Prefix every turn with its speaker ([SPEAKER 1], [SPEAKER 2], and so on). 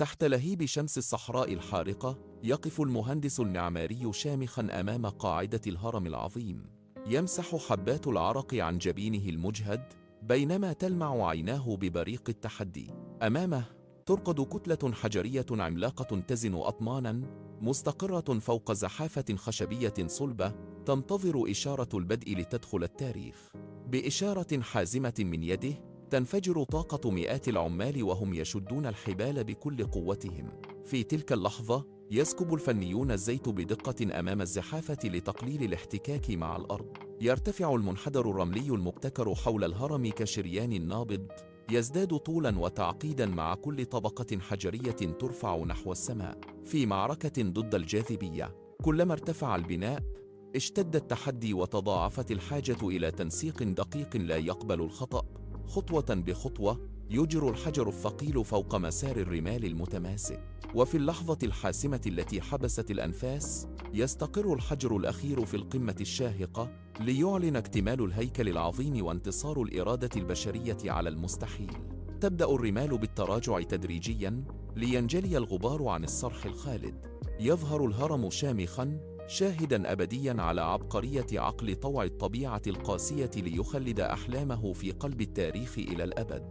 [SPEAKER 1] تحت لهيب شمس الصحراء الحارقة، يقف المهندس المعماري شامخا أمام قاعدة الهرم العظيم. يمسح حبات العرق عن جبينه المجهد، بينما تلمع عيناه ببريق التحدي. أمامه ترقد كتلة حجرية عملاقة تزن أطمانا، مستقرة فوق زحافة خشبية صلبة، تنتظر إشارة البدء لتدخل التاريخ. بإشارة حازمة من يده، تنفجر طاقة مئات العمال وهم يشدون الحبال بكل قوتهم. في تلك اللحظة، يسكب الفنيون الزيت بدقة أمام الزحافة لتقليل الاحتكاك مع الأرض. يرتفع المنحدر الرملي المبتكر حول الهرم كشريان نابض، يزداد طولا وتعقيدا مع كل طبقة حجرية ترفع نحو السماء. في معركة ضد الجاذبية، كلما ارتفع البناء، اشتد التحدي وتضاعفت الحاجة إلى تنسيق دقيق لا يقبل الخطأ. خطوة بخطوة، يجر الحجر الثقيل فوق مسار الرمال المتماسك. وفي اللحظة الحاسمة التي حبست الأنفاس، يستقر الحجر الأخير في القمة الشاهقة، ليعلن اكتمال الهيكل العظيم وانتصار الإرادة البشرية على المستحيل. تبدأ الرمال بالتراجع تدريجياً، لينجلي الغبار عن الصرح الخالد. يظهر الهرم شامخاً، شاهداً أبدياً على عبقرية عقل طوع الطبيعة القاسية ليخلد أحلامه في قلب التاريخ إلى الأبد.